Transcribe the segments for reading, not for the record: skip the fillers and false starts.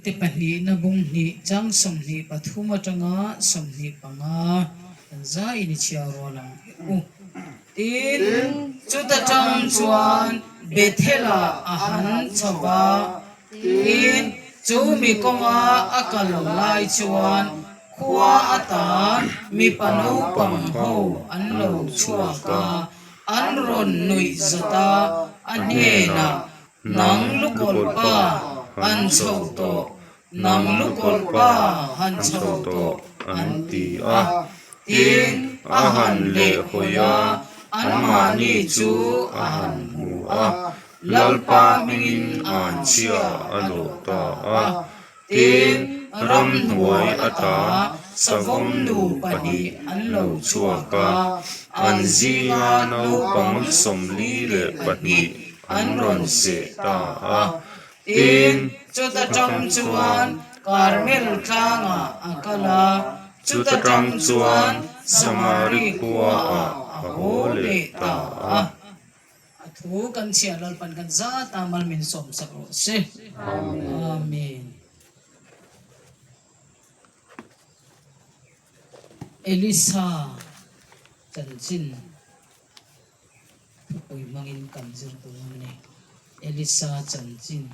Te pahnihna bung hnih chang 23 atanga 25 kan zaiin i chhiar rual ang u. Tin, chuta tang chuan Bethel-ah a han chho va, tin, chu mi kawnga a kal lai chuan khua ata mipa naupang ho an lo chhuak a, an rawn nuih zat a, a hnenah Nang lukawlh pa han chho tawh, nang lukawlh pa han chho tawh an ti a. Tin, a han lehhawi a, anmahni chu a han hmu a, Lalpa hmingin an chhia a lawh ta a. Tin, ramhnuai ata savawm nu pahnih an lo chhuak a, an zinga naupang 42 an rawn seh ta a. Tin, chuta tang chuan Karmel tlangah a kal a, chuta tang chuan Samari khuaah a haw leh ta a. A thu kan chhiar Lalpan kan zat a mal min sawm sak rawh se. Amen. Elisa chanchin thupui hmangin kan zir dawn a ni. Elisa chanchin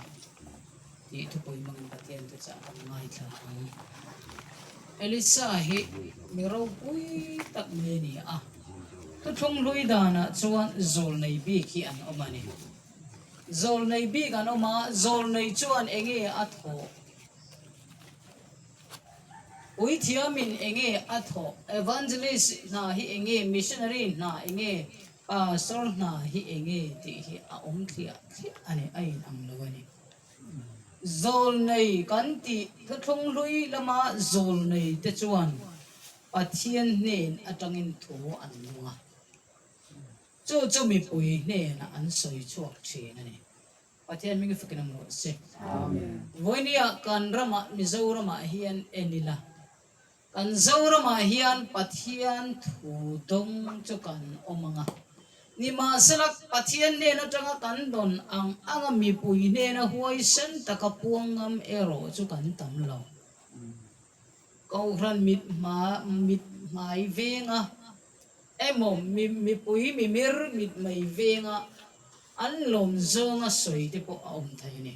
tih thupui hmangin Pathian thuchah kan ngaithla ang. Elisa hi mi ropui tak mai a ni a. Thuthlung hlui danah chuan zawlnei bik hi an awm a ni. Zawlnei bik an awm a, zawlnei chuan enge a thawh? Puithiamin enge a thawh? Evangelist hna hi enge? Missionary hna enge? Pastor hna hi enge tih hi a awm thliah thliah a ni, a inang lo a ni. Zawlnei kan tih thuthlung hlui lama zawlnei te chuan Pathian hnen atangin thu an lung a, chu chu mipui hnenah an sawi chhuak thin a ni. Pathian hming fakin awm rawh se. Vawinia kan ramah Mizoramah hian en ila, kan Zoramah hian Pathian thu dawng chu kan awm ang a, nimahsela Pathian hnen atanga kan dawn ang anga mipui hnena huaisen taka puang ngam erawh chu kan tam lo. Kohhran mit hma mit hmai venga emaw mi mipui mimir mit mai venga an lawm zawnga sawi te pawh a awm thei a ni.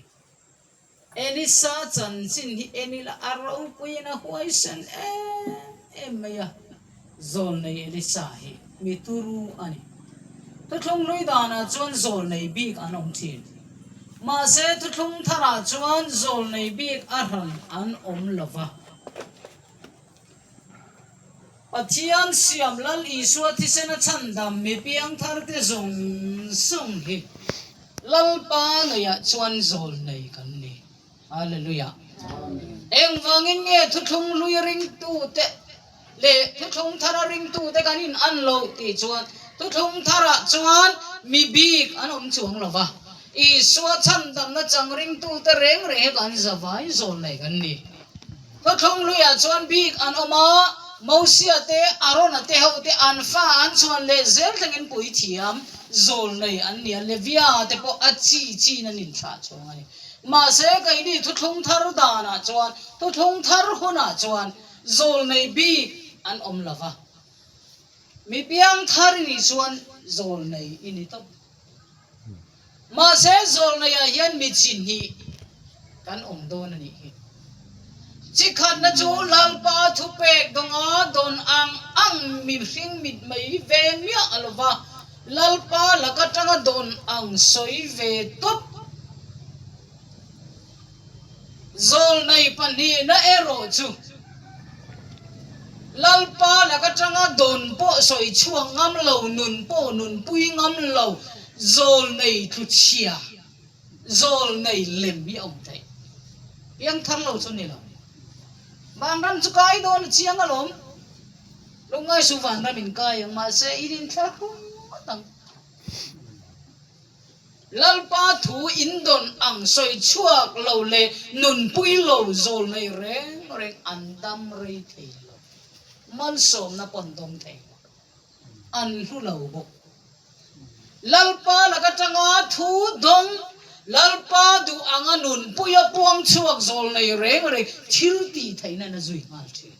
Elisa chanchin hi en ila a ropuiin a huaisen em em mai a, zawlnei Elisa hi mi turu a ni. Thuthlung hlui danah chuan zawlnei bik an awm thin. Mahse, thuthlung tharah chuan zawlnei bik a hran an awm lo va. Pathian siam Lal Isua thisena chhandam mi piangtharte zawng zawng hi Lalpa ngeiah chuan zawlnei kan ni. Hallelujah! Engvangin nge thuthlung hlui ringtute leh thuthlung thara ringtute kan in an lo tih chuan thuthlung tharah chuan mi bik an awm chuang lo va, Isua chhandamna chang ringtute reng reng hi kan zavai zawn nei kan ni. Thuthlung hluiah chuan bik an awm a, Mosia te, Arona te ho te an fa an chhuan leh zel thlengin puithiam zawl nei an ni a, Levia te pawh a chi chin an inthlah chhawng a ni. Mahse keini thuthlung thar danah chuan thuthlung thar hunah chuan Zawlnei bik an awm lo va, mi piangthar i nih chuan zawlnei i ni tawp. Mahse zawlneiah hian mi chi hnih kan awm dawn a nih hi. Chi khatna chu Lalpa thupek dawnga dawn ang ang mihring mitmei veng miah a lo va, Lalpa laka tanga dawn ang sawi ve tawp. Zawlnei pahnihna erawh chu Lalpa lak atanga dawn pawh sawi chhuak ngam lo, nun pawh nunpui ngam lo, zawlnei tluchhia, zawlnei lem hi a awm theih. Piangthar lo chu ni lo. Vanram chu kai dawn a chiang alawm. Lungngai su vanram in kai ang mahse in inthlahrung ngawt ang. Lalpa thu indawn ang sawi chhuak lo leh nunpui lo zawl nei reng reng an dam rei thei lo. Malsawmna pawh an dawng thei lo. An hlu lo bawk. Lalpa lak atanga thu dawng. Lalpa duh anga nunpuia puang chhuak zawl nei reng reng thil tih theihna in a zui nghal thin.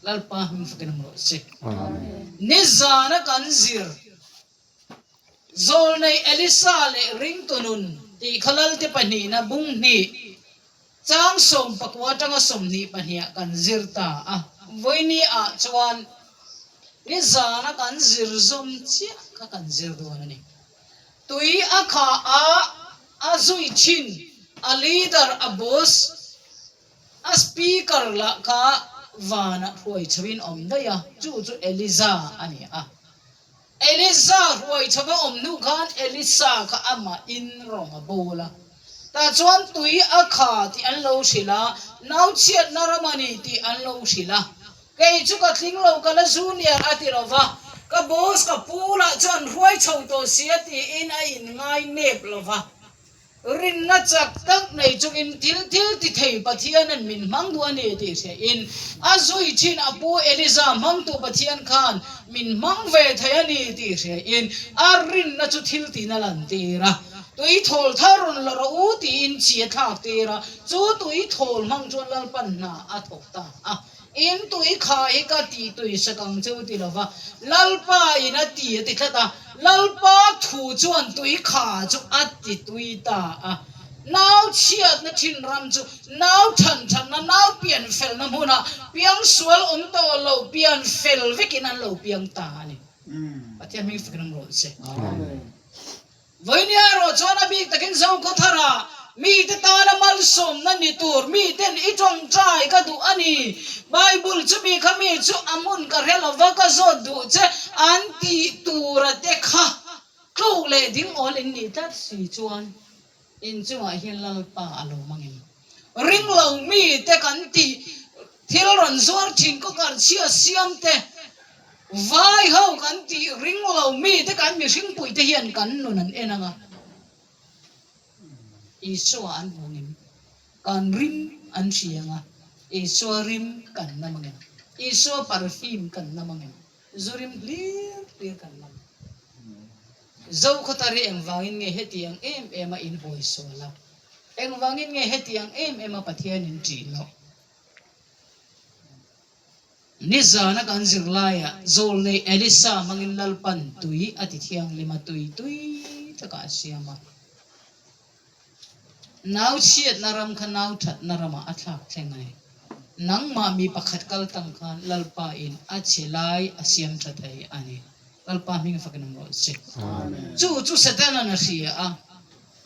Lalpa hming fakin awm rawh se. Nizana kan zir Zawlnei Elisa leh ringtu nun tih kha Lalte pahnihna bung hnih chang sawmpakua atanga 22 ah kan zir ta a. Vawiini ah chuan nizana kan zir zawm chiah kha kan zir dawn a ni. Tui a kha a a zui thin a leader a boss A speaker lah kha vanah hruai chhoin awm daih a, chu chu Eliza a ni a. Eliza hruai chho a awm hnu khan Elisa kha amahin rawng a bawl a. Tah chuan tui a kha tih an lo hrilh a, nau chhiatna ram a ni tih an lo hrilh a. Kei chu ka tling lo, ka la junior a ti lo va, ka boss ka pu lah chuan hruai chho tawh si a tiin a inngai nep lo va. Rinna chak tak nei chungin thil thil ti thei Pathianin min hmang duh a ni tih hriain a zui thin a pu Eliza hmangtu Pathian khan min hmang ve thei a ni tih hriain a rinna chu thil tiin a lantir a. Tui thawl thar rawn la rawh u tiin chi a thlak tir a, chu tui thawl hmang chuan Lalpan hna a thawk ta a. In tui kha hi ka tih tui sak ang che u ti lo va, Lalpa in a ti a ti tlat a, Lalpa thu chuan tui kha chu a ti tui ta a. Nau chhiatna thin ram chu nau than thatna, nau pian felna hmunah piang sual awm tawh lo pian fel vekin an lo piang ta a ni. Pathian hming fakin awm rawh se. Vawinia erawh chuan a bik takin Zokhawthara mite tana malsawmna ni tur miten i tawngtai ka duh a ni. Bible chu mi kha mi chu a hmun ka hre lova ka zawt duh che an tih tura te kha tluk leh ding awl in nih tlat si chuan inchungah hian Lalpa a lo mang em? Ring lo mite kan tih thil rawn zuar thin kawkar chhia siam te Vai ho kan tih ring lo mite kan mihring puite hian kan nun an en ang a, Isua an hmu ngem? Kan rim an hria ang a, Isua rim kan nam ang em? Isua perfume kan nam ang em? Zu rim hlir hlir kan nam. Zokhawthar hi engvangin nge hetiang em em a in hawi sual a? Engvangin nge hetiang em em a Pathian in ṭih loh? Nizana kan zirlaiah zawlnei Elisa hmangin Lalpan tui a ti thianghlim a, tui tui takah a siam a. Nau chhiatna ram kha nau thatna ramah a thlak thleng a ni. Nangmah mi pakhat kal tang khan Lalpa in a chhe lai a siam tha thei a ni. Lalpa hming fakin awm rawh se. Chu chu Setanan a hria a.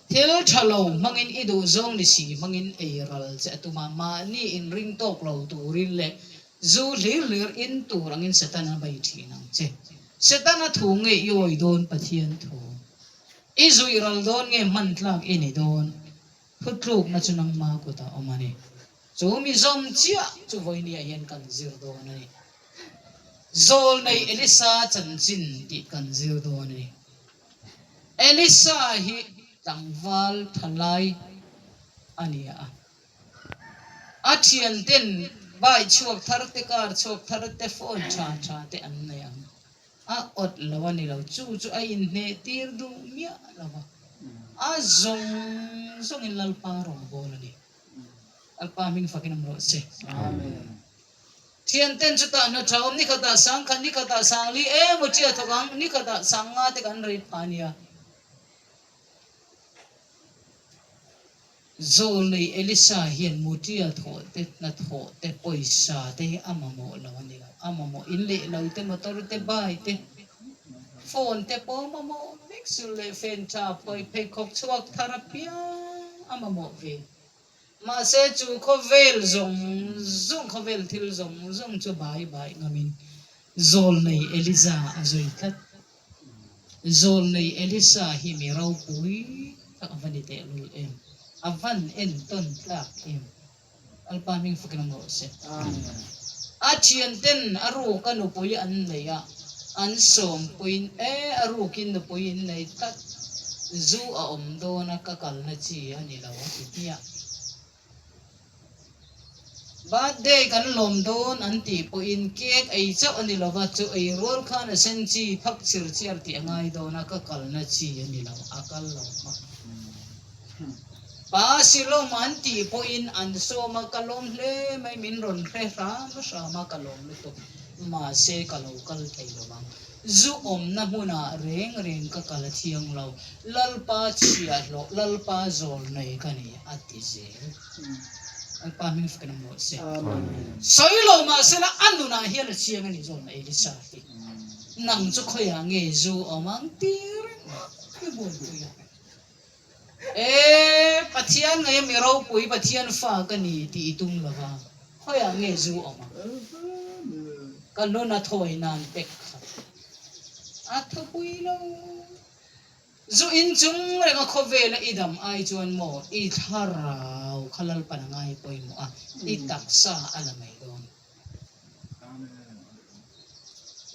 Thil tha lo hmangin i duh zawng ni si hmangin ei ral che a tum a, mahni inring tawk lo turin leh zu hlir hlir in tur angin Setana bei thin ang che. Setana thu nge i awi dawn Pathian thu i zuih ral dawn nge hman tlak i ni dawn? Thutlukna chu nangma kutah awm a ni. Chu mi zawm chiah chu vawinia hian kan zir dawn a ni. Zawlnei Elisa chanchin tih kan zir dawn a ni. Elisa hi tlangval thalai a ni a, a thianten bike chhuak thar te, car chhuak thar te, phone tha tha te an nei ang. A awt lo a ni lo, chu chu a inhneh tir duh miah lo va, a zawng zawngin Lalpa rawngbâwl a ni. Lalpa hming fakin awm rawh se. Amen. Thianten chutah hna tha awm nikhatah sangkhat, nikhatah sangli emaw tia thawk ang, nikhatah sanga te kan rei phah a nia. Zawlnei Elisa hian mutia thawh te, hnathawh te, pawisa te hi a mamawh lo a ni lo. A mamawh in leh lo te, motor te, bai te, phone te pawh a mamawh vek sul leh fen tha, pheikhawk chhuak thar apiang a mamawh ve. Mahse chu khawvel zawng zawng, khawvel thil zawng zawng chu bai bai ngamin zawlnei Elisa a zui tlat. Zawlnei Elisa hi mi ropui tak a va ni tehlul em? A van entawn tlak em? Lalpa hming fakin awm rawh se. A thianten a ruka nupui an nei a, an sawmpuiin, E, a rukin nupui in nei tlat, zu a awm dawn a, ka kalna chi a ni lo, a ti hmiah. Birthday kan lawm dawn an tih pawhin cake ei chauh a ni lo va, chu ei rual khan a sen chi phak chir chiar tih a ngai dawn a, ka kalna chi a ni lo, a kal lo hmak. Pa Silawm an tih pawhin an sawm a, ka lawm hle mai, min rawn hre hram hram a, ka lawm lutuk. Mahse ka lo kal thei lo vang. Zu awmna hmunah reng reng ka kal a thiang lo, Lalpa chhiahhlawh, Lalpa zawl nei ka ni, a ti zel. Lalpa hming fak in awm rawh se. Sawi lo mahsela a nunah hian a chiang a ni zawn a Elisa hi. Nang chu khawiah nge zu awm ang ti ringawt i buaipui a. E, Pathian nge mi ropui Pathian fa ka ni tih i tum lo va, khawiah nge zu awm ang? Ka nun a thawi nan pek khat a thupui lo. Zu in chung renga khawvela i dam ai chuan maw i thlarau kha Lalpan a ngai pawimawh a, i taksa a la mai dawn.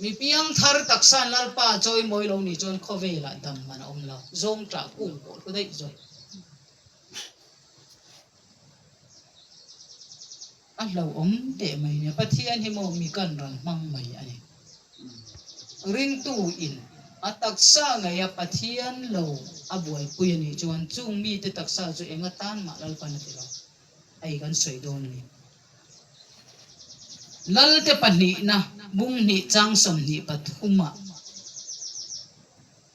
Mi piangthar taksain Lalpa chawimawi lo nih chuan khawvelah dam man a awm lo, zawng ṭah kung pawh hlu daih zawk. A hlauhawm teh mai nia, Pathian hi maw mi kan rawn hmang mai a ni. Ringtu in a taksa ngeia Pathian lo a buaipui a nih chuan chung mite taksa chu eng atan mah Lalpan a ti lo, hei kan sawi dawn a ni. Lalte pahnihna bung hnih chang 23 ah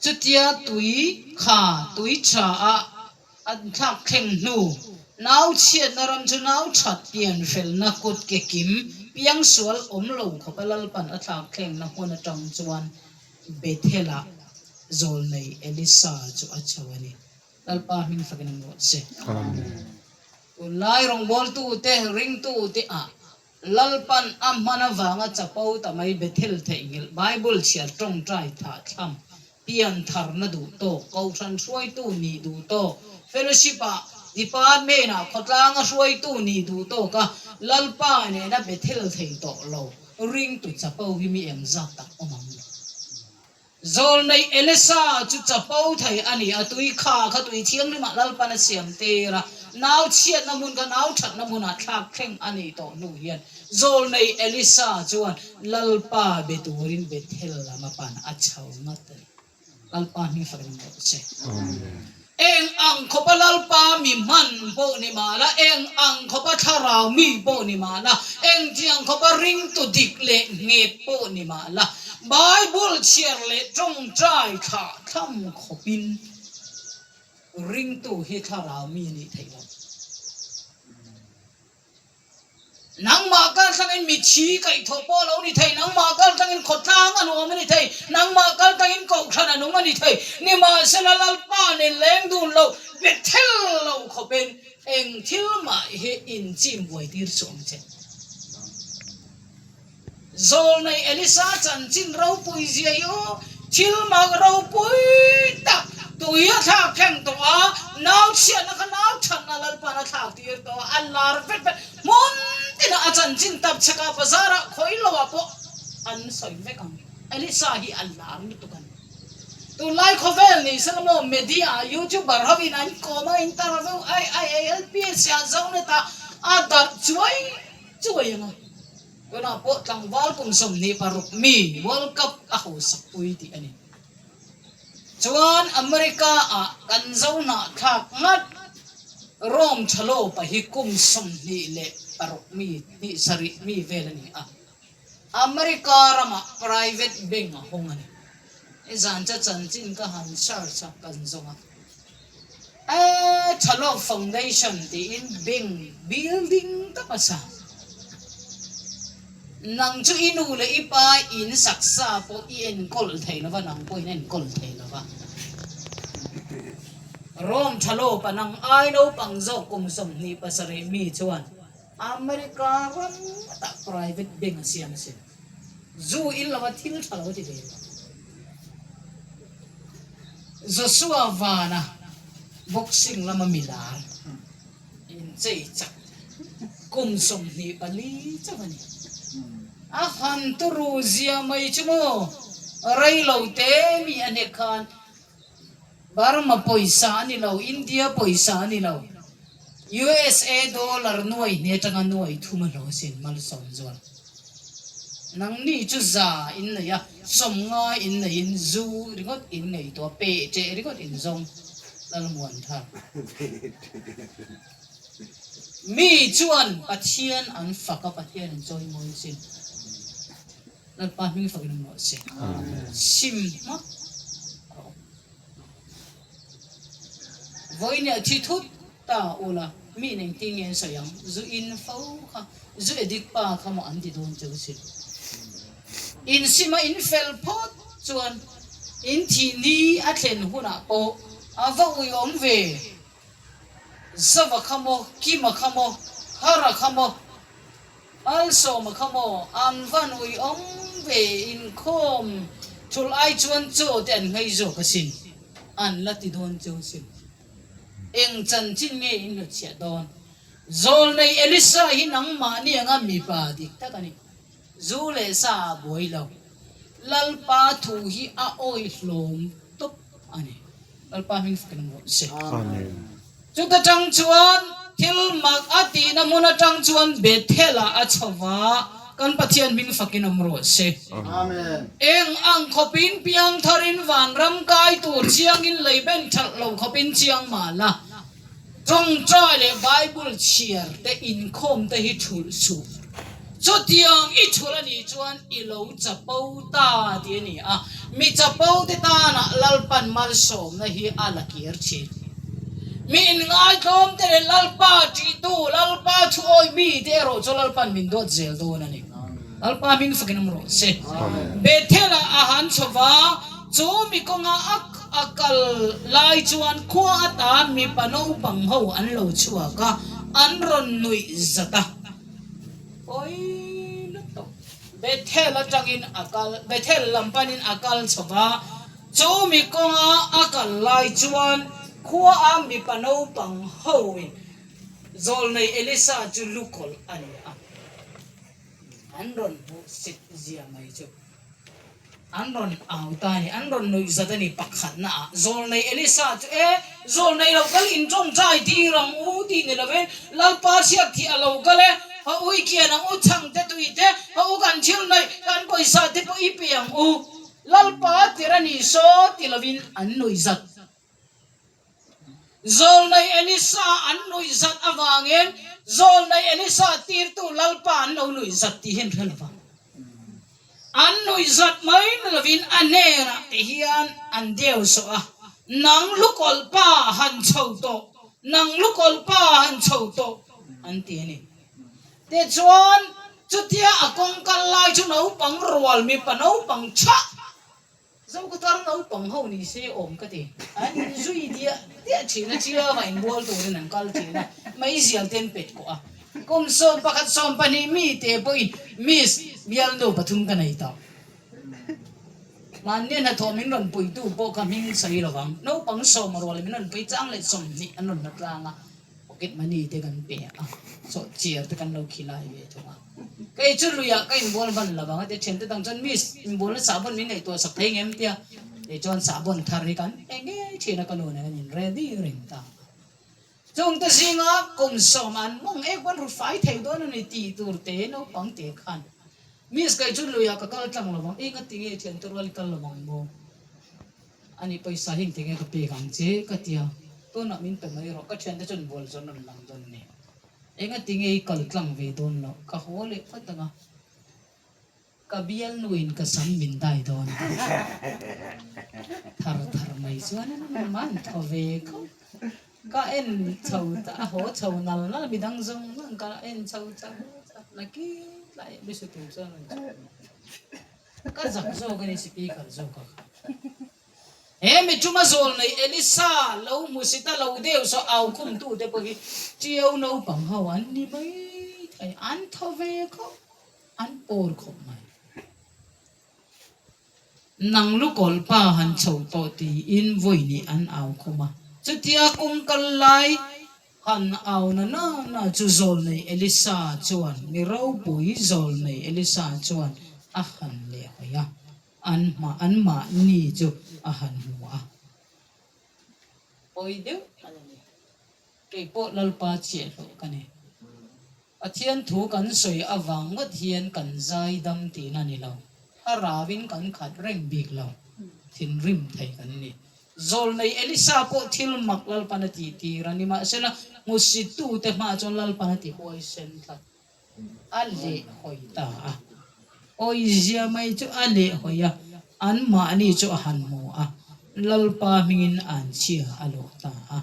chutia tui kha tui tha a an thlak thleng hnu nau chhiatna ram chu nau that pian felna kut ke kim piangsual awm lo khawpa Lalpan a thlak thlengna hmun atang chuan Bethel-ah zawlnei Elisa chu a chho a ni. Lalpa hming fakin awm rawh se. Tunlai rawngbawltute, ringtute ah Lalpan a hman avanga chapo ta mai Bethel theihnghilh, Bible chhiar tawngtai thah thlam, pian tharna duh tawk, kohhran hruaitu nih duh tawk, fellowship ah, department ah khawtlanga hruaitu nih duh tawk a Lalpa nena Bethel thei tawh lo ringtu chapo hi mi engzat tak awm ang lo. Zawlnei Elisa chu chapo thei a ni a, tui kha kha tui thianghlimah Lalpan a siam tir a, nau chhiatna hmun kha nau thatna hmunah thlak thleng a nih tawh hnu hian Zawlnei Elisa chuan Lalpa be turin Bethel lam a pan a chho ngat a ni. Lalpa hming fak in awm rawh se. Eng ang khawpa Lalpa mi hman pawh ni mahla, eng ang khawpa thlarau mi pawh ni mahla, engtiang khawpa ringtu dik leh nghet pawh ni mahla, Bible chhiar leh tawngtai thlah thlam khawpin ringtu hi thlarau mi a nih theih loh. Nangmah kal tlangin mithi kaihthawh pawh a lo ni thei, nangmah kal tlangin khawtlang a nuam a ni thei, nangmah kal tlangin kohhran a nung a ni thei. Nimahsela Lalpa nen leng dun lo, Bethel lo khawpin eng thil mah hi inchim buai tir suh ang che. Zawlnei Elisa chanchin ropui zia hi aw, thil mak ropui tak tui a thlak thleng tawh a, nau chhiatna kha nau thatna Lalpa'n a thlak tir tawh a, a lar vek vek. Hmun tinah a chanchin tap chhekah bazarah khawi loah pawh an sawi vek ang. Elisa hi a lar lutuk a ni. Tunlai khawvel ni se la maw media youtuber hoin an kawm a, interview ai ai ai LPS ah Zonet ah a darh chuai chuai ang a. Tunah pawh tlangval kum 26 mi World Cup a hausak pui tih a ni. Chuan America ah kan zo hnahthlak ngat Rome Thalawpa hi kum 26 mi hnih sarih mi vel a ni a. America ramah private bank a hawng a ni. Nizan cha chanchin ka han search a kan zawng a. Eee Thalawp Foundation tiin bank building tak a sa. Nang chu i nu leh i pa in saksa pawh i enkawl thei lo va, nang pawh in enkawl thei lo va. Rome Thalawpa nang ai naupang zawk kum 27 mi chuan America ram ngawtah private bank a siam asin. Zu in lova thil tha lo ti ve lo. Joshua Vana boxing lama milar inchei chak kum 24 chauh a ni. A han turu zia mai chu maw rei lo te mi a hnek khan Burma pawisa a ni lo, India pawisa a ni lo, USA dollar nuai hne atanga nuai thum a hlawh asin malsawm zual. Nangni chu za in nei a, sawmngai in neiin zu ringawt in ngei tawh a, peh ṭeh ringawt in zawng. Lalmuanthar. Mi chuan Pathian an fak a, Pathian an chawimawi sin. Lalpa hming fakin awm rawh se. Sim hmak rawh. Vawinia thi thut ta ula, mi in engtin nge an sawi ang? Zu in fo kha, zu addict pa kha maw an ti dawn cheu sin. In sim a in fel phawt chuan in thih ni a thlen hunah pawh a va ui awm ve. Zava kha maw, Kima kha maw, Hara kha maw, Malsawma kha maw, an van ui awm ve inkhawm thul ai chuan chaw te an nghei zawk asin, an la ti dawn cheu sin. Eng chanchin nge in hlawt chhiah dawn? Zawlnei Elisa hi nangmahni anga mipa dik tak a ni. Zu leh sa a buai lo. Lalpa thu hi a awi hlawm tawp a ni. Lalpa hming fakin awm rawh se. Chuta tang chuan thil mak a tihna hmun atang chuan Bethel-ah a chho va, kan Pathian hming fakin awm rawh se. Eng ang khawpin piangtharin vanram kai tur chiangin lei ben thalh lo khawpin chiang mah la. Tawngtai leh Bible chhiar te inkhawm te hi thulh suh. Chutiang i thulh a nih chuan i lo chapo ta tih a ni a, mi chapo te tanah Lalpan malsawmna hi a la kir thin. Mi inngaithlawm te leh Lalpa ṭihtu, Lalpa thu awi mi te erawh chu Lalpan min dawt zel dawn a ni. Lalpa hming fakin awm rawh se. Bethel-ah a han chho va, chu mi kawnga a A kal lai chuan khua ata mipa naupang ho an lo chhuak a, an rawn nuih zat a. Pawi lutuk. Bethel atangin a kal, Bethel lam panin a kal chho va, chu mi kawnga a kal lai chuan khua a mipa naupang hoin zawlnei Elisa chu lukawlh a ni a, an rawn hmuh sit zia mai chu. An rawn au ta a ni, an rawn nuih zat a ni pakhatna ah. Zawlnei Elisa chu, E, zawlnei lo kal in tawngtai tir ang u tih ni lovin, Lalpa hriat thih a lo kal e, ha ui kian ang u, chhang te tui te, ha u kan thil naih, kan pawisa te pawh i pe ang u, Lalpa tir a ni saw ti lovin an nuih zat. Zawlnei Elisa an nuih zat avangin Zawlnei Elisa tirtu Lalpa an lo nuih zat tih hi an hre lo va. An nuih zat mai ni lovin a hnenah te hian an deu sawh a, Nang lukawlh pa han chho tawh, nang lukawlh pa han chho tawh, an ti a ni. Tichuan, chutia a kawng kal lai chu naupang rual mipa naupang chhah Zokutar naupang ho ni se awm ka ti. An inzui diah diah thin a, chianga inbual turin an kal thin a, meizial te an pet kawh a. Kum 11 12 mi te pawhin Miss bialnu pathum ka nei tawh. Mahni hnathawh min rawn puitu pawh kha hming sawi lo vang. Naupang sawm rual min rawn pui chang leh 20 an rawn la tlang a. Pocket money te kan pe a, sawhchiar te kan lo khilai ve thung a. Kei chu luiah ka inbual hman lo vang a ti thiante dang chuan Miss, inbualna sahbawn min ngaihtuah sak thei ngem tia kei chuan sahbawn thar hi kan pe ngei thin a ka nu nen an in ready reng ta a. Chungte zinga kum sawm an mawng ek pawn ru fai thei dawn a ni tih tur te naupang te khan Miss kei chu luiah ka kal tlang lo vang, eng a ti nge thiante rual i kal lo vang maw? Ani pawisa hi engtin nge ka pek ang che ka ti a, tunah min pe mai rawh, ka thiante chuan bual zawn rawn lang dawn a ni. Engati nge i kal tlang ve dawn loh? Ka haw leh phawt ang a, ka bialnuin ka sam min dai dawn a. Thar thar mai chuan an thaw ve khawp. Ka en chho ta, a haw chho nal nal, midang zawng zawng ka en chho chho chho, nakin tlai bisu tur chuan rawn chho. Ka zak zawk a ni speaker zawk a kha. He mi chunga zawl nei Elisa lo hmusit a lo deuh saw au khum tu te pawh hi Ṭiau naupang ho an ni mai thei, an thaw ve khawp, an pawr khawp mai. Nang lukawlh pa han chho tawh tiin vawi nih an au khum a. Chutia kawng kal lai Han au na na na chu zawlnei Elisa chuan mi ropui zawlnei Elisa chuan a han leh hawi a, an hma an mahni chu a han hmu a. Pawi deuh a la ni. Kei pawh Lalpa chhiahhlawh ka ni. Pathian thu kan sawi avang ngawt hian kan zai dam tihna ni lo. Thlarauin kan khat reng bik lo. Thinrim thei kan ni. Zawlnei Elisa pawh thil mak Lalpan a tih tir a, nimahsela hmusittute hmaah chuan Lalpan a ti huaisen tlat. A lehhawi ta a. Awizia mai chu a lehhawi a, anmahni chu a han hmu a, Lalpa hmingin an chhia a lawh ta a.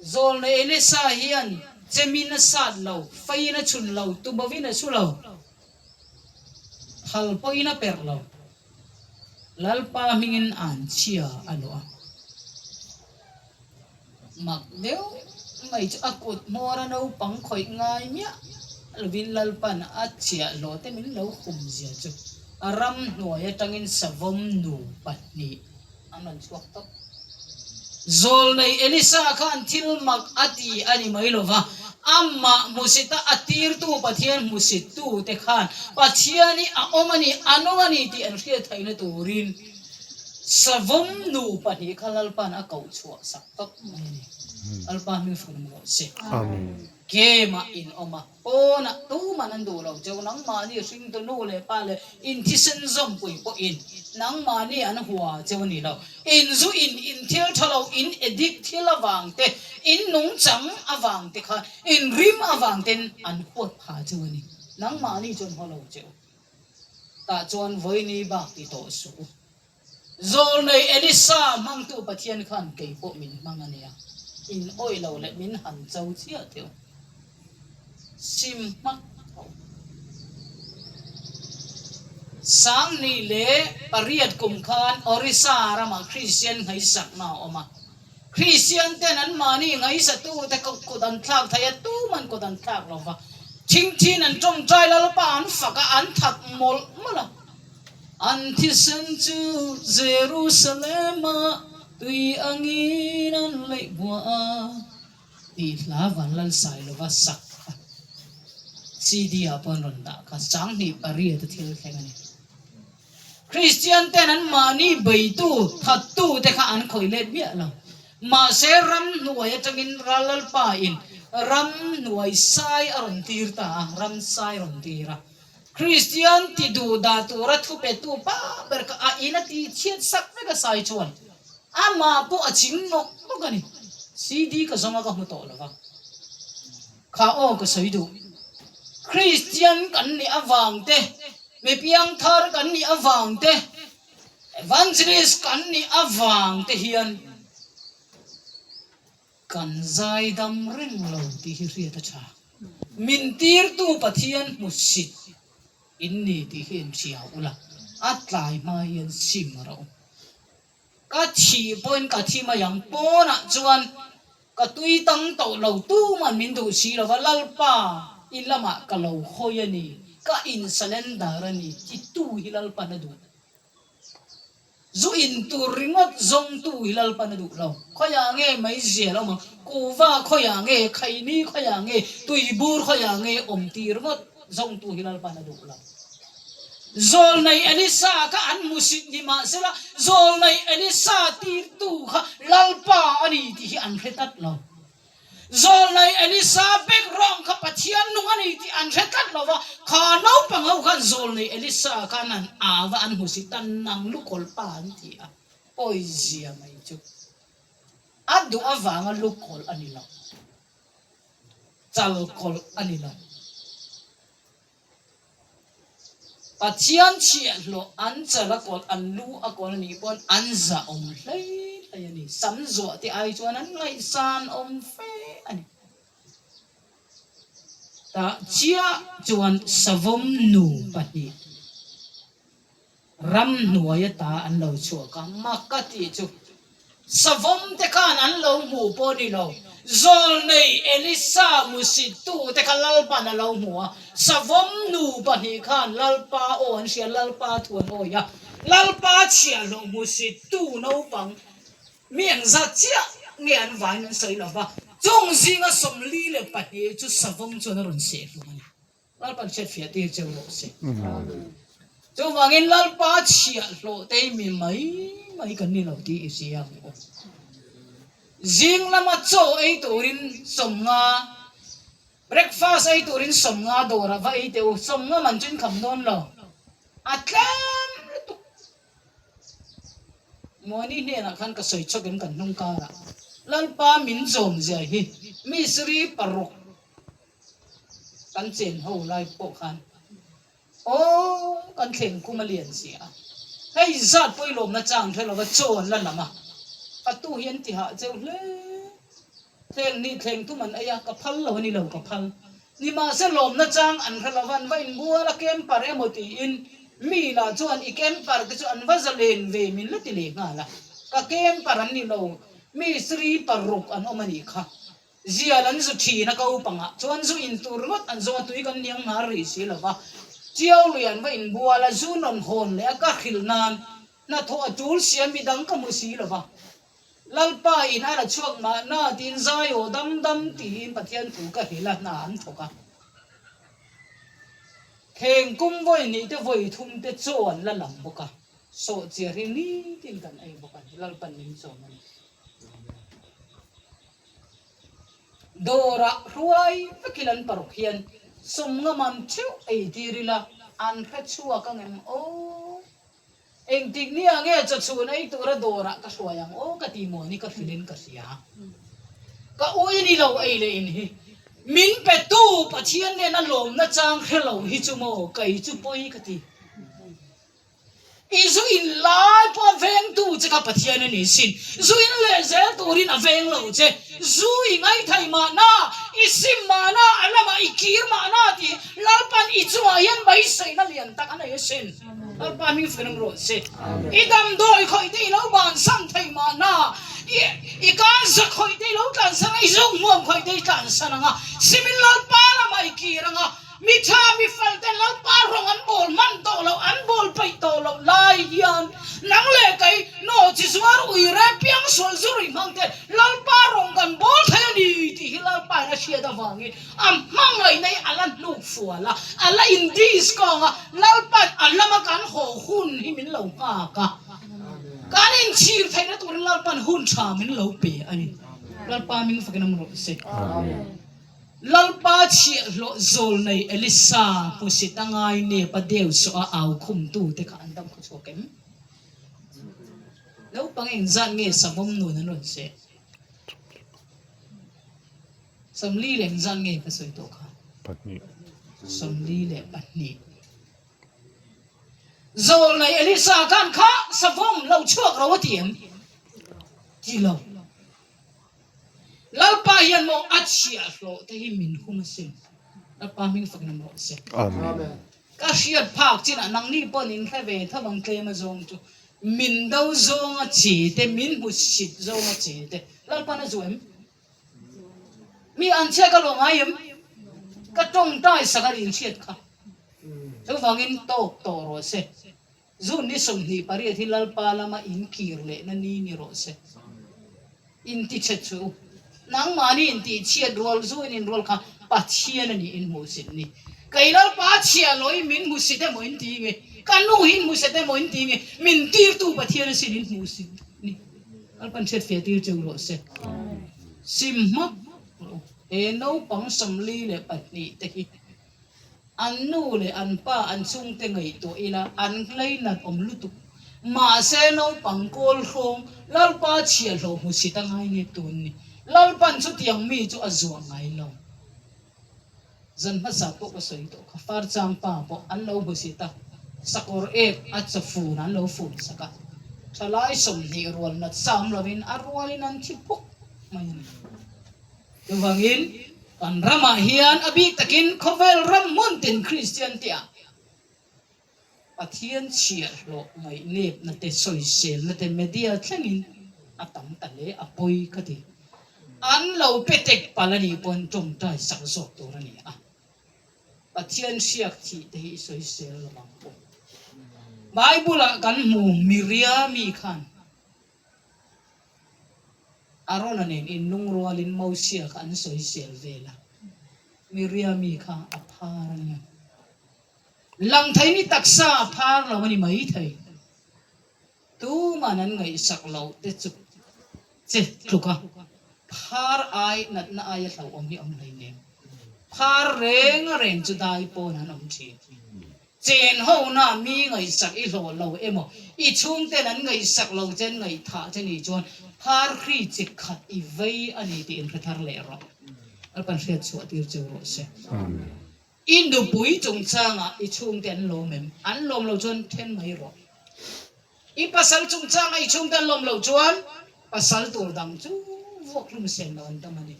Zawlnei Elisa hian chemin a sat lo, feiin a chhun lo, tubovin a chhu lo, thal pawhin a perh lo. Lalpa hmingin an chhia a lawh a. Mak deuh mai chu a kut hmawra naupang khawih ngai miah lovin Lalpan a chhiahhlawh te min lo hum zia chu a ramhnuai atangin savawm nu pahnih an rawn chhuak tawp. Zawlnei Elisa khan thil mak a ti a ni mai lova, amah hmusita a tirtu Pathian hmusittu te khan Pathian hi a awm a ni, a nung a ni tih an hriat theihna turin Savawm nu pahnih kha Lalpa'n a koh chhuah sak tawp mai a ni. Lalpa hming hrum rawh se. Game-ah in awm a, pawnah tuman an duh lo cheu. Nangmahni hringtu nu leh pa leh in thisen zawmpui pawhin nangmahni an hua cheu a ni lo. In zu in, in thil tha lo, in addict thil avang te, in nungchang avang te khan, in rim avang ten an huat pha cheu a ni. Nangmahni chu an haw lo cheu. Tah chuan vawiini bak ti tawh suh u. Zawlnei Elisa hmangtu Pathian khan kei pawh min hmang a nia, in awih lo leh min han cho chiah teh u. Sim hmak tho. Sangni leh pariat kum khan Orissa ramah Kristian ngaihsakna a awm a. Kristian ten an mahni ngaihsatute kut an thlak thei a, tuman kut an thlak lo va. Thingthin an tawngtai Lalpa an fak a, an that mawlh mawlh a. An thisen chu Jerusalem-a tui angin an leih buah a tih hla Vanlal Sailova sak kha CD-ah pawh an rawn dah kha 28 a thil thleng a ni. Kristian ten an mahni beitu, thattu te kha an khawih let miah lo. Mahse ramhnuai atangin Lalpa in ramhnuai sai a rawn tir ta a, ram sai a rawn tir a. Kristian ti duh dah tura thu petu pa ber kha a in a ti chhiat sak vek a sai chuan amah pawh a ching nawk nawk a ni. CD ka zawng a ka hmu tawh lo va. Kha aw ka sawi duh. Kristian kan nih avang te, mi piangthar kan nih avang te, evangelist kan nih avang te hian kan zaidam reng lo tih hi hriat a tha. Min tirtu Pathian hmusit in ni tih hi inhria ula, a tlai hma hian sim rawh u. Ka thih pawhin ka thi mai ang, pawnah chuan ka tui tang tawh lo, tuman min duh si lo va, Lalpa i lamah ka lo hawi a ni, ka in surrender a ni titu hi Lalpan a duh. Zu in tur ringawt zawngtu hi Lalpan a duh lo. Khawiah nge meizial awm ang, kuva khawiah nge, khaini khawiah nge, tuibur khawiah nge awm tih ringawt zawngtu hi Lalpan a duh lo. Zawlnei Elisa kha an hmusit ni mahsela zawlnei Elisa tirtu kha Lalpa a ni tih hi an hre tlat lo. Zawlnei Elisa background kha Pathian nung a ni tih an hre tlat lo va, kha naupang ho khan zawlnei Elisa khan an au va, an hmusit a, nang lukawl pa an ti a, pawizia mai chu a duh avanga lukawl a ni lo, chalkawlh a ni lo. Pathian chhiahhlawh an chal a kawlh, an lu a kawlh a nih pawn an zah awm hlei hlei a ni. Sam zuah te ai chuan an ngaihsan awm fe a ni. Tah chiah chuan savawm nu pahnih Ramhnuai ata an lo chhuak a, mak ka tih chu savawm te khan an lo hmuh pawh ni lo. Zawlnei Elisa hmuhsittu te kha Lalpa'n a lo hmu a, savawm nu pahnih khan Lalpa aw an hria, Lalpa thu an awih a, Lalpa chhiahhlawh hmuhsittu naupang mi engzat chiah nge an vaiin an sawi lo va, chung zinga 42 chu savawm chuan a rawn seh hlum a ni. Lalpan hriatfiah tir cheu rawh se. Chuvangin Lalpa chhiahhlawh te hi mi mai mai kan ni lo tih i hria ang u. Zing lama chaw ei turin 50, breakfast ei turin 50 dawrah va ei teh u, 50 man chu in kham dawn lo, a tlem lutuk. Muani hnenah khan ka sawi chawk em kan hnung karah Lalpa min zawm zia hi Misri paruk kan chen ho lai pawh khan aw kan thleng kum a lian si a, hei zat pawilawmna chang hre lova chaw an la lam a, fatu hi an ti hah cheu hle. Thleng nih thleng thum an ei a, ka phal lo a ni lo ka phal. Nimahse lawmna chang an hre lova an va inbual a camper emaw tiin mi lah chuan i camper te chu an va zalen ve min la ti leh nghal a, ka camper an ni lo mi sri paruk an awm a nih kha. Zial an zu thin a ko pangah chuan zu in tur ringawt an zawng a tui kan hniang hnar rih si lova Chiau lui an va inbual a zu nawn hawn leh a ka hrilh nan hnathawh a tul sia midang ka hmu si lova Lalpa in a la chhuak mahna tiin zai aw dam dam tiin Pathian thu ka hrilh a hna an thawk a. Theng kum vawi hnih te vawi thum te chaw an la lam bawk a, sawhchiar hi nitin kan ei bawk a ni, Lalpan min chawm a ni. Dawrah hruai vekin an paruk hian sawmngaman theuh ei tir ila an hre chhuak angem aw. Engtik nia nge chawchhun ei tura dawrah ka hruai ang aw ka ti maw ni ka hrilhin ka hria. Ka ui ni lo ei leh in hi. Min petu Pathian nena lawmna chang hre lo hi chu maw kei chu pawi ka ti. I zu in lai pawh a vengtu che kha Pathian a ni sin. Zu in leh zel turin a veng lo che. Zu i ngaithai mahna, i sim mahna, a lamah i kir mahna tih Lalpan i chungah hian beiseina lian tak a nei asin. Lalpa hming fel ang rawh se. I damdawi khawih te i lo bansan thei mahna, i i kanza khawih te i lo tlansan ang a, i zuk hmuam khawih te i tlansan ang a, simin Lalpa lamah i kir ang a, mi tha mi fel ten Lalpa rawng an bawl hman tawh loh, an bawl peih tawh loh lai hian nang leh kei naw chi zuar ui re piang sual zu rih hmang te Lalpa rawng kan bawl thei a ni tih hi Lalpa in a hriat avangin A hmangaihna hi a la hnuk fual a, a la in discount a, Lalpan a lama kan haw hun hi min lo nghak a, kan inchhir theihna turin Lalpan hun tha min lo pe a ni. Lalpa hming fakin awm rawh se. Lalpa chhiahhlawh zawl nei Elisa hmusit a ngai nep a deu sawh a au khumtu te kha an dam khaw chhuak em? Naupang engzat nge savawm nun an rawn seh? 40 leh engzat nge ka sawi tawh kha? 2. 42. Zawlnei Elisa khan kha savawm lo chhuak ro a ti em? Ti lo. Lalpa hian maw a chhiahhlawh te hi min hum asin. Lalpa hming fakin awm rawh se. Amen. Ka hriat phak chinah nangni pawh nin hre ve tho ang tlem a zawng chu min do zawnga che te, min hmu sit zawnga che te Lalpa'n a zuah em? Mi an chhia ka lawm ngai em? Ka tawngtai sak a rin hriat kha. Chuvangin tawk tawh rawh se. June ni 28 hi Lalpa lama in kir lehna ni ni rawh se. Inti chhe chu nangmahni intih chhiat rual zu in inrual kha Pathian a nih in hmuhsit ni. Kei Lalpa chhia lawi min hmusit emaw in ti nge? Ka nu hi in hmusit emaw in ti nge? Min tirtu Pathian a sin in hmuhsit ni. Lalpan hriat feh tir cheu rawh se. Sim hmak rawh u. He naupang 42 te hi an nu leh an pa an chhungte ngaihtuah ila an hlainat awm lutuk. Mahse naupang kawl hrawng Lalpa chhiahhlawh hmusit a ngai nge tun ni. Lalpan chutiang mi chu a zuah ngai lo. Zan hmasa pawh ka sawi tawh kha, Farchang pa pawh an lo hmusit a, sakawr ek a chaw fun an lo fun sak a, thalai 20 rual nat sam lovin a rualin an thi puk mai a ni. Chuvangin kan ramah hian a bik takin khawvel ram hmun tin Kristian te ah Pathian chhiahhlawh ngaihnepna te, sawiselna te media thlengin a tam ta hle, a pawi ka ti. An lo pe tek palh a nih pawn tawngtai sak zawk tur a ni a. Pathian hriak thih te hi i sawisel lo ang pawh. Bible-ah kan hmu Miriami khan Arona nen inlungrualin Mosia kha an sawisel vel a, Miriami kha a phar a nia. Lang thei ni taksa a phar lo a ni mai thei. Tuman an ngaihsak loh te chu che tluk a, phar ai natna aia hlauhawm hi a awm hleinem. Phar reng reng chu dai pawn an awm thin. Chen hona mi ngaihsak i hlawh lo emaw, i chhungten an ngaihsak lo che an ngaihthah che nih chuan pharhri chi khat i vei a ni tih inhre thar leh rawh. Lalpan hriat chhuah tir cheu rawh se. I nupui chungchangah i chhungte an lawm em? An lawm lo chuan then mai rawh. I pasal chungchangah i chhungte an lawm loh chuan pasal tur dang chu vuak hlum sen lo an tam a ni.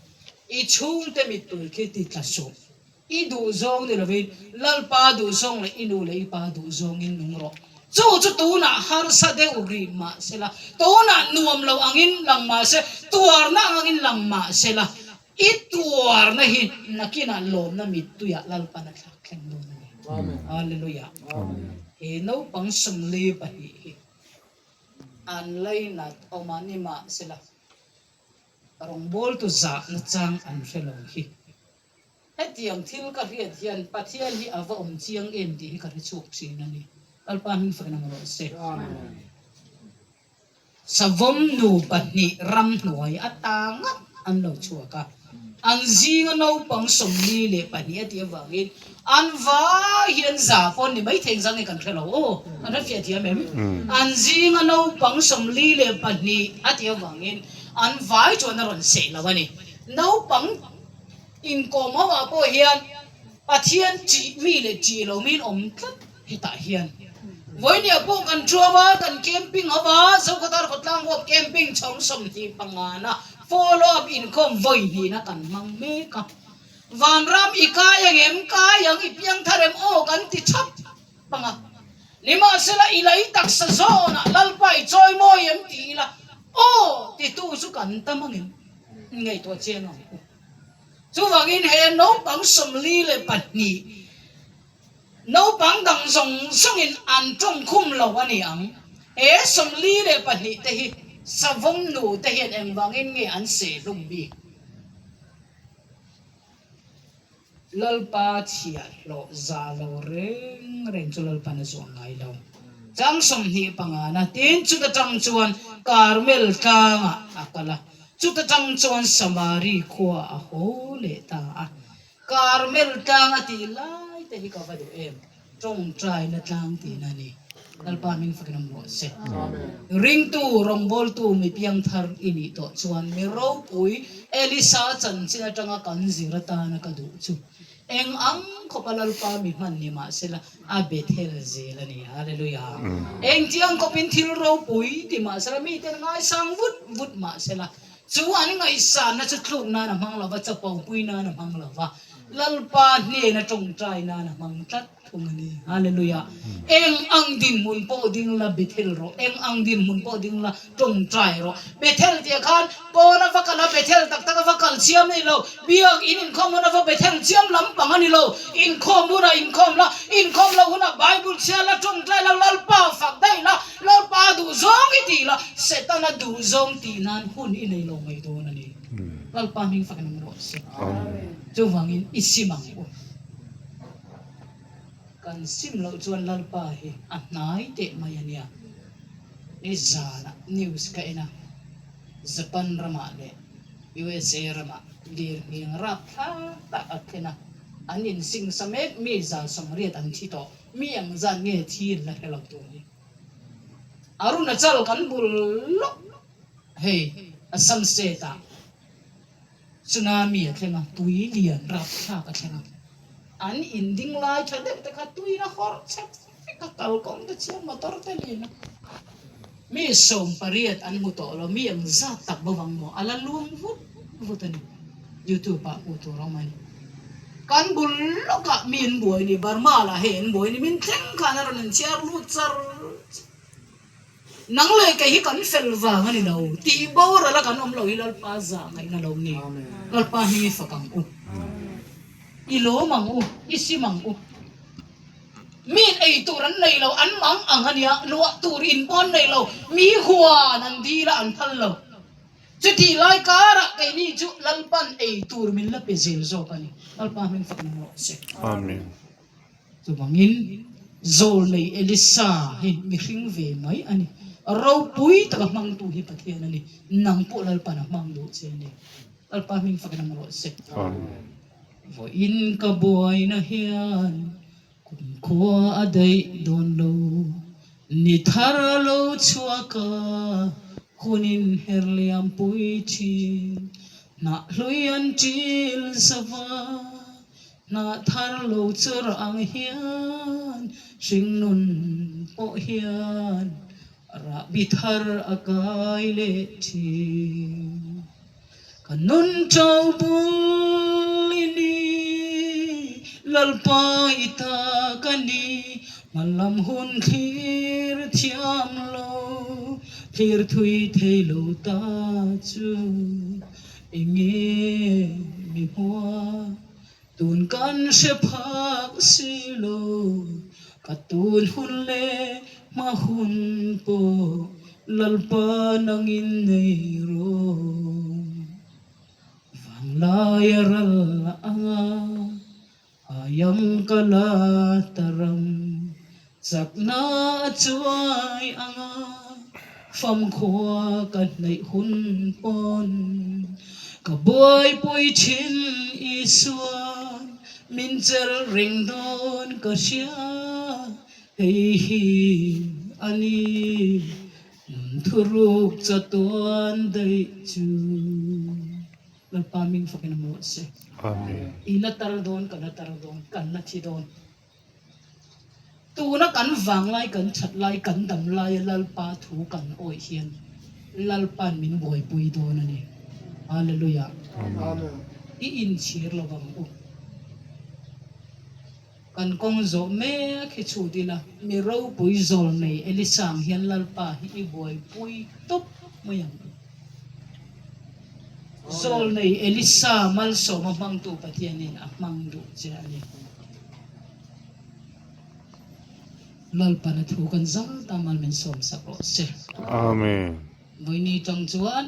I chhungte mittui khi ti tla suh. I duhzawng ni lovin Lalpa duhzawng leh i nu leh i pa duhzawngin nung rawh. Chu chu tunah harsa deuh rih mah sela, tunah nuam lo angin lang mah se, tuarna angin lang mah sela, i tuarna hi nakinah lawmna mittuiah Lalpan a thlak thleng dawn a ni. Hallelujah. He naupang 42 hi an lainat awm a ni mah sela, rawngbawltu zahna chang an hre lo hi. Hetiang thil ka hriat hian Pathian hi a va awm chiang em tih hi ka hre chhuak thin a ni. Lalpa hming fakin ang rawh se. Savawm nu pahnih ramhnuai ata ngat an lo chhuak a, an zinga naupang 42 a tih avangin an vai hian za pawh an ni maithei engzah nge kan hre lo aw, kan hre fiah thiam em? An zinga naupang 42 a tih avangin an vai chuan a rawn seh lo a ni. Naupang inkawm ho ah pawh hian Pathian ṭih mi leh ṭih lo miin awm tlat hetah hian vawinia pawh kan ṭuam a, kan camping ho va, Zokhawthar khawtlang huap camping chhawng 25 na follow up inkhawm vawi hnihna kan hmang mek a. Vanram i kai ang em, kai ang i piangthar em aw kan ti thap pang a. Nimahsela i lei taksa zawnah Lalpa i chawi mawi em ti ila aw titu chu kan tam ang em? Ngaihtuah chiang ang u. Chuvangin he naupang 42, naupang dang zawng zawngin an tawngkhum lo a ni ang. He 42 te hi savawm nu te hian engvangin nge an seh hlum bik? Lalpa chhiahhlawh za lo reng reng chu Lalpan a zuah ngai lo. Chang 25 na tin chuta tang chuan Karmel tlangah a kal a, chuta tang chuan Samari khua a haw leh ta a. Karmel tlang a tih lai te hi ka va duh em? Tawngtaina tlang tihna a ni. Lalpa hming fakin awm rawh se. Ringtu, rawngbawltu, mi piangthar i nih tawh chuan mi ropui Elisa chanchin atanga kan zir atana ka duh chu eng ang khawpa Lalpa mi hman ni mah sela a Bethel zel a ni. Hallelujah. Engtiang khawpin thil ropui ti mah sela miten ngaisang vut vut mah sela chu an ngaihsanna chu tluk nan a hmang lova, chapopui nan a hmang lova, Lalpa hnena tawngtai nan a hmang tlat thung a ni. Hallelujah. Eng ang dinhmun pawh ding la Bethel rawh, eng ang dinhmun pawh ding la tawngtai rawh. Bethel tih ah khan pawn a va kal a, Bethel tak tak a va kal chiam a ni lo. Biak in inkhawm hun a va Bethel chiam lampang a ni lo. Inkhawm hunah inkhawm la, inkhawm loh hunah Bible chhiar la, tawngtai la, Lalpa fak daih la, Lalpa duhzawng i tih la, Setana duhzawng tih nan hun i nei lo mai dawn a ni. Lalpa hming fakin awm rawh se. Chuvangin i sim ang u. Kan sim loh chuan Lalpa hi a hnai teh mai a nia. Ni zanah news ka en a, Japan ramah leh USA ramah lirnghing rapthlak tak a thlen a, an insingsa mek mi 180 an thi tawh. Mi ang zat nge thi an la hre lo tur hi. Arunachal kan bul lawk hei Assam state ah tsunami a thleng a, tui lian rapthlak a thleng a. An in ding lai tha deuh te kha tuin a hawrh chep vek a, kalkawng te chuan motor te nen a mi 18 an hmu tawh lo, mi ang zat tak bawk ang maw a la luang vut vut a ni. Youtube ah hmuh tur a awm a ni. Kan bul lawkah mi an buai ni, Burma lah hei an buai ni, min thleng khan a rawn inchhiar lut char char. Nang leh kei hi kan fel vang a ni lo, tih boral a kan awm lo hi Lalpa zah ngaihna lo ni. Lalpa hming i fak ang u, i lawm ang u, i sim ang u. Min ei tur an nei lo, an mang ang a nia, luah tur in pawh an nei lo, mi huan an dil a an phal lo. Chutih lai karah keini chu Lalpan ei tur min la pe zel zawk a ni. Lalpa hming fak nung rawh se. Amen. Chuvangin Zawlnei Elisa hi mihring ve mai a ni. Ropui taka hmangtu hi Pathian a ni. Nang pawh Lalpan a hmang duh che a ni. Lalpa hming fak nung rawh se. Amen. Vawiin ka buaina hian kum. khua a daih dawn lo. Ni thar a lo chhuak a, hun in her liam pui thin. Hnah hlui an ṭil zo va, hnah thar lo chawr ang hian hringnun pawh hian rahbi thar a kai leh thin. Ka nun ṭo bul i ni, Lalpa i ta ka ni, hmalam hun thlir thiam lo, thlir thui thei lo ta chu enge mi hua, tun kan hre phak si lo, ka tun hun leh hma hun pawh Lalpa nangin nei rawh. Vanglai a ral anga aiam ka la ta ram chakna a chuai anga famkhua ka hnaih hun pawn ka buaipui thin Isuan min chelh reng dawn ka hria. Hei hi a ni, nun thuruk chatuan daih chu. Lalpa ming fakin a maw se. Amen. I la tar dawn, ka la tar dawn, kan la thi dawn. Tuna kan vanglai, kan that lai, kan dam laia Lalpa thu kan awih hian Lalpa'n min buaipui dawn a ni. Hallelujah. Amen. I inchhir lovang u. Kan kawng zawh mek hi chhut ila, mi ropui zawl nei Elisa ang hian Lalpa hi i buaipui tawp mai ang u. Zawl nei Elisa malsawma hmangtu Pathianin a hmang duh che a ni. Lalpana thu kan zal ta mal min sawmsak rawh se. Amen. Vawiini tang chuan.